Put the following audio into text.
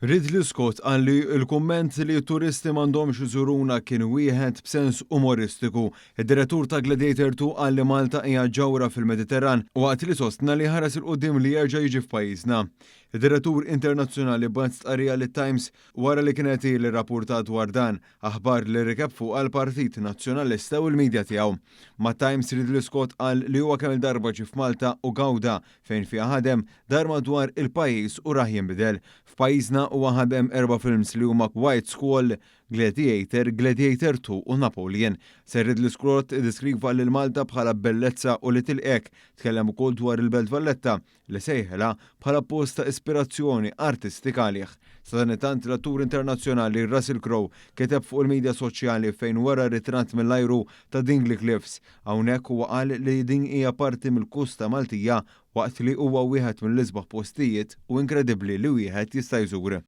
Ridley Scott qal li l-kumment li turisti m'għandhomx iżuruna kien wieħed b'sens umoristiku. Id-direttur ta' Gladiator 2 qal li Malta hija ġawhra fil-Mediterran waqt li sostna li ħares 'il quddiem li jerġa' jiġi f'pajjiżna. Id-direttur internazzjonali bagħat stqarrija lit-Times wara li kienet hi li rrapportat dwar dan, aħbar li rikeb fuq għall-Partit Nazzjonalista u l-medja tiegħu. Mat-Times, Ridley Scott qal li huwa kemm il-darba ġie f'Malta u gawda fejn fiha ħadem, dar madwar il-pajjiż u rah jinbidel. F'pajjiżna huwa ħadem erba' films li huma White Squall, Gladiator, Gladiator 2 u Napoleon. Sir Ridley Scott iddeskriva lil Malta bħala bellezza u li tilqek. Tkellem ukoll dwar il-Belt Valletta li sejħilha bħala post ta' ispirazzjoni artistika għalih. Sadanittant, l-attur internazzjonali Russell Crowe kiteb fuq il-medja soċjali fejn wera ritratt mill-ajru ta' Dingli Cliffs. Hawnhekk huwa qal li din hija parti mill-kosta Maltija waqt li huwa wieħed mill-isbaħ postijiet u inkredibbli li wieħed jista' jżur.